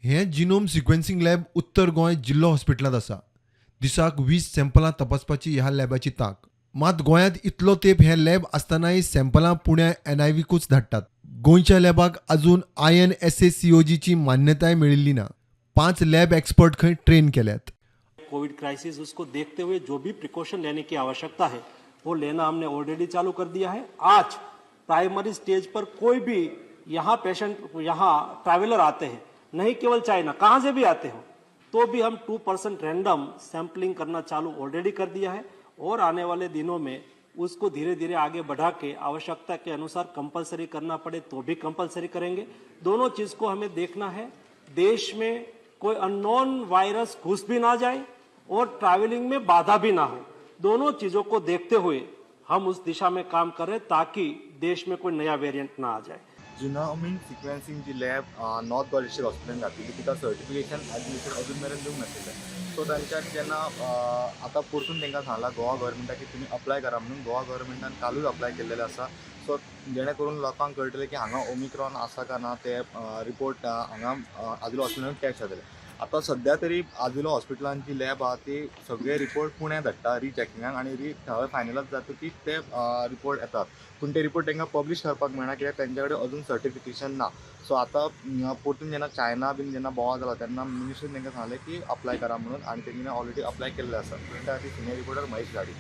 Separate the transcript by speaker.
Speaker 1: हें genome sequencing lab उत्तर गोंय जिल्लो हॉस्पिटलांत आसा. दिसाक 20 सॅम्पलां तपासपाची ह्या लॅबाची तांक. मात गोंयांत इतलो तेंप हें लॅब आसतनाय सॅम्पलां पुण्या एनआयव्हीकूच धाडटात. गोंयच्या लॅबाक अजून INSACOGची मान्यताय मेळिल्ली ना. 5 लॅब एक्सपर्ट खंय ट्रेन केल्यात.
Speaker 2: कोविड क्राइसिस उसको देखते हुए जो भी प्रिकॉशन लेने की आवश्यकता है वो लेना हमने ऑलरेडी चालू कर दिया है. आज प्राइमरी स्टेज पर कोई भी यहाँ पेशेंट, यहाँ ट्रैवलर आते हैं, नहीं केवल चाइना, कहाँ से भी आते हो तो भी हम 2% रैंडम सैंपलिंग करना चालू ऑलरेडी कर दिया है और आने वाले दिनों में उसको धीरे धीरे आगे बढ़ा के आवश्यकता के अनुसार कंपलसरी करना पड़े तो भी कंपलसरी करेंगे. दोनों चीज़ को हमें देखना है, देश में कोई अननोन वायरस घुस भी ना जाए और ट्रैवलिंग में बाधा भी ना हो. दोनों चीज़ों को देखते हुए हम उस दिशा में काम कर रहे हैं ताकि देश में कोई नया वेरिएंट ना आ जाए.
Speaker 3: जिनोमीक सिक्वेन्सिंग जी लॅब नॉर्थ गोवा डिस्ट्रिक्ट हॉस्पिटलान घातलेली तिका सर्टिफिकेशन ॲज अजून मेरेन दिवंक नाशिल्लें. सो तांच्यांनी जेन्ना आतां परतून तांकां सांगलां गोवा गव्हर्मेंटाक की तुमी अप्लाय करा म्हणून, गोवा गव्हर्मेंटान कालूच अप्लाय केल्लेलें आसा. सो जेणे करून लोकांक कळटलें की हांगा ओमिक्रॉन आसा काय ना ते रिपोर्ट हांगा आजिलो हॉस्पिटलान टेस्ट जातले. आतां सद्या तरी आजिलो हॉस्पिटलान जी लॅब आहा ती सगळे रिपोर्ट पुण्याक धाडटा रिचॅकिंगाक आनी री थंय फायनलायज जाता की ते रिपोर्ट येतात, पूण ते रिपोर्ट तांकां पब्लीश करपाक मेळना कित्याक तेंच्या कडेन अजून सर्टिफिकेशन ना. सो आतां परतून जेन्ना चायना बीन जेन्ना बोवाळ जाला तेन्ना मिनिस्ट्रीन तांकां सांगलें की अप्लाय करा म्हणून आनी तेंच्यांनी ऑलरेडी अप्लाय केल्लें आसा. प्रिंटा खातीर सिनियर रिपोर्टर महेश गाडी.